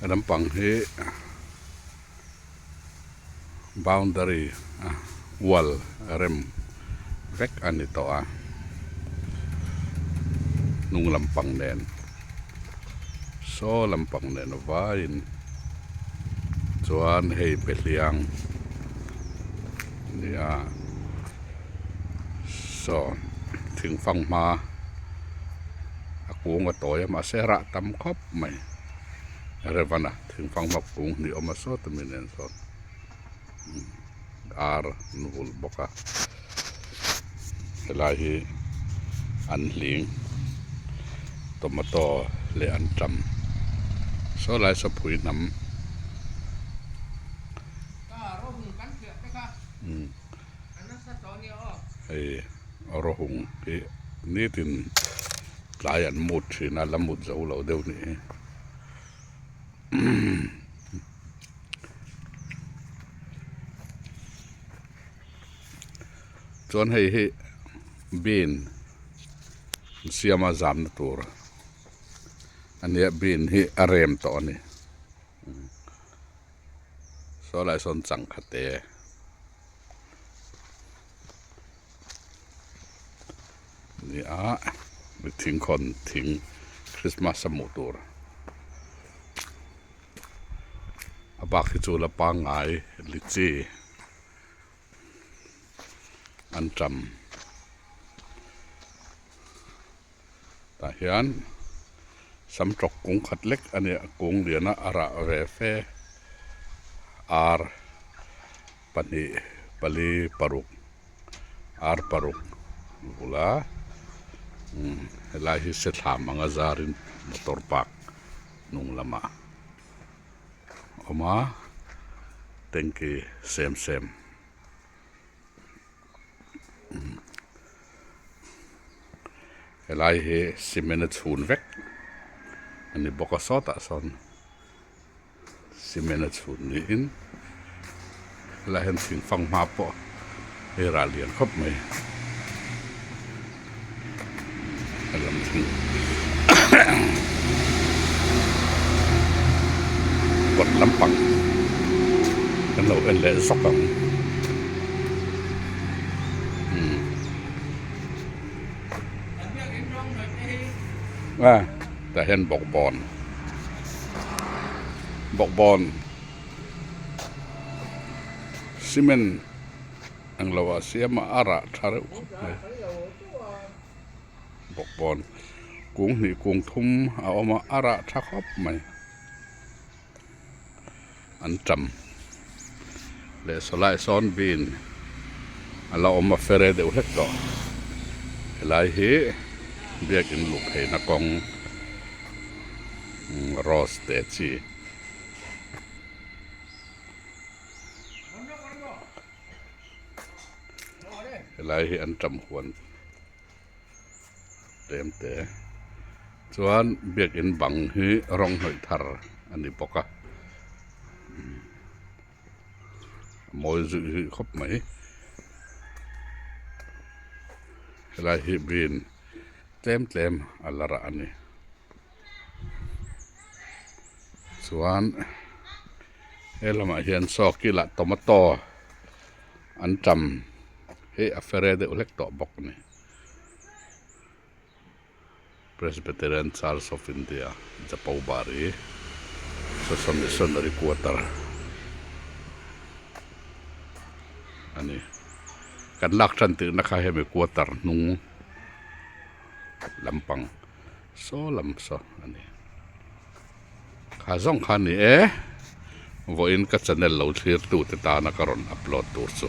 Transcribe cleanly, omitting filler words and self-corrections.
Lampang hi boundary wall rem vek a ni tawh a hnung lampang nen saw lampang nen vaiin chuan hei behliang a ni a saw thingfang hma a kung a tawi a mahse rah tam khawp mai. Revana thingfang hma kung hnih awm a sawt ami nen sawn ar an vulh bawk a helai hi an hling tomato leh antam saw lai saw phui hnam hei rawhung hi nitin. Tlai an mut thin a, la mut zo lo deuh nih hi. Chuan hei hi bean siama zamna tur a nia, bean hi a rem tawh a ni. Saw lai sawn changkha te. Ni a thingkhawn thing Christmas a hmuh tur a bak hi chu la pangngai lichi an tam tah hian samtawk kung khat lek a nia kung lian a a rah ve fe ar. Pahnih pali paruk ar paruk bula umm helai hi sethlam anga zarin motor park hnung lamah a awm a tanky sem sem umm helai hi cement a chhun vek a ni bawk a sawtah sawn. Cement a chhut niin helaiah hian thing fanghma pawh hei rah lian khawp mai helam thing kawt lampang kan lo en leh zawk ang umm a tah hian bawkbawn. Bawkbawn cement ang lo ah siam a a rah tha reuh khawp mai bawkbawn kung hnih kung thum a awm a a rah tha khawp mai an tam leh sawlai sawn bin a la awm a fere deuh hlek tawh helai hi biakin luh pheina kawng rose te chi helai hi an tam huan tlem te chuan biakin bang hi rawng hnawih thar a ni bawk a mawi zuih zuih khawp mai helai hi bin tlem tlem a la rah a ni chuan he lamah hian saw kilah tomato an tam hi a fere deuh hlek tawh bawk a ni Presbyterian Church of India Japobari Social Missionary Quarter a ni kan lak tan tirhna kha hemi quarter hnung lampang saw lam saw a ni kha zawng kha a ni e vawiin ka channel lo thlir tute tana ka rawn upload tur chu.